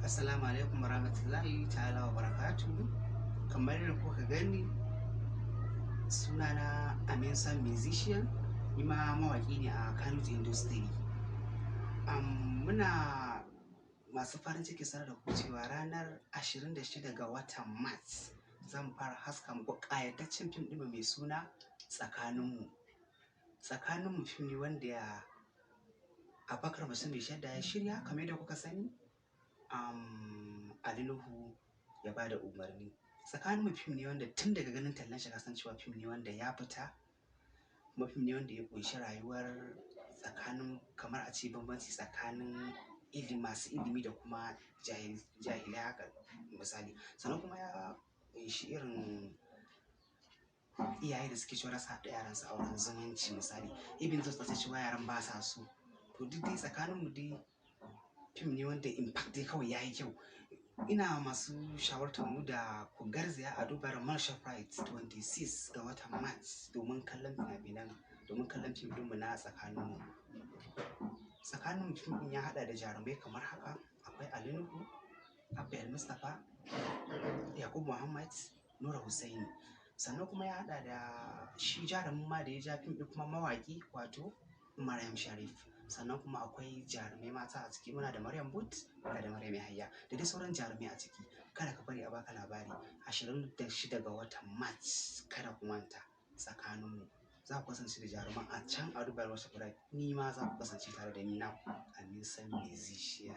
Assalamu alaikum warahmatullahi ta'ala wa barakatuhu. Kamar yadda kuka gani, sunana Amin Sam Musician, ni ma mawaƙi ne a Kano Industry. Muna masu farin ciki sanar da ku cewa ranar 26 ga watan Mars zan fara haska muku ƙayataccen fim ɗinmu mai suna Tsakaninmu. Tsakaninmu fim ne wanda ya Abubakar Bashir Mai Shadda ya shirya, kamar yadda kuka sani. Ali Nuhu ya ba da umarni. Tsakaninmu fim ne wanda tun daga ganin tallan shi ka san cewa fim ne wanda ya fita, kuma fim ne wanda ya ƙunshi rayuwar tsakanin, kamar a ce bambanci tsakanin ilimi, masu ilimi da kuma jahilai haka misali. Sannan kuma ya ƙunshi irin iyaye da suke cewa za su haɗa yaransu auren zumunci misali. Even though su cewa yaran ba sa so. To, duk dai Tsakaninmu dai fim ne wanda in fact dai kawai ya yi kyau. Ina masu shawartar mu da ku garzaya a duba Mall Shoprite 26 ga watan March domin kallon fina-finan, domin kallon fim ɗinmu na Tsakaninmu. Tsakaninmu fim ɗin ya haɗa da jarumai kamar haka: akwai Ali Nuhu, Abba El Mustapha, Yakubu Muhammad, Nura Hussaini. Sannan kuma ya haɗa da shi jarumin ma da ya ja fim ɗin kuma mawaƙi, wato Maryam Sharif. Sannan kuma akwai jarumai mata a ciki, muna da Maryam Boot, muna da Maryam Yahaya da dai sauran jarumai a ciki. Kada ka bari a baka labari, 26 ga watan March, kada ku manta, Tsakaninmu. Za ku kasance da jaruman a can a Dubai Shoprite. Ni ma za ku kasance tare da ni, na Amin Sam Musician.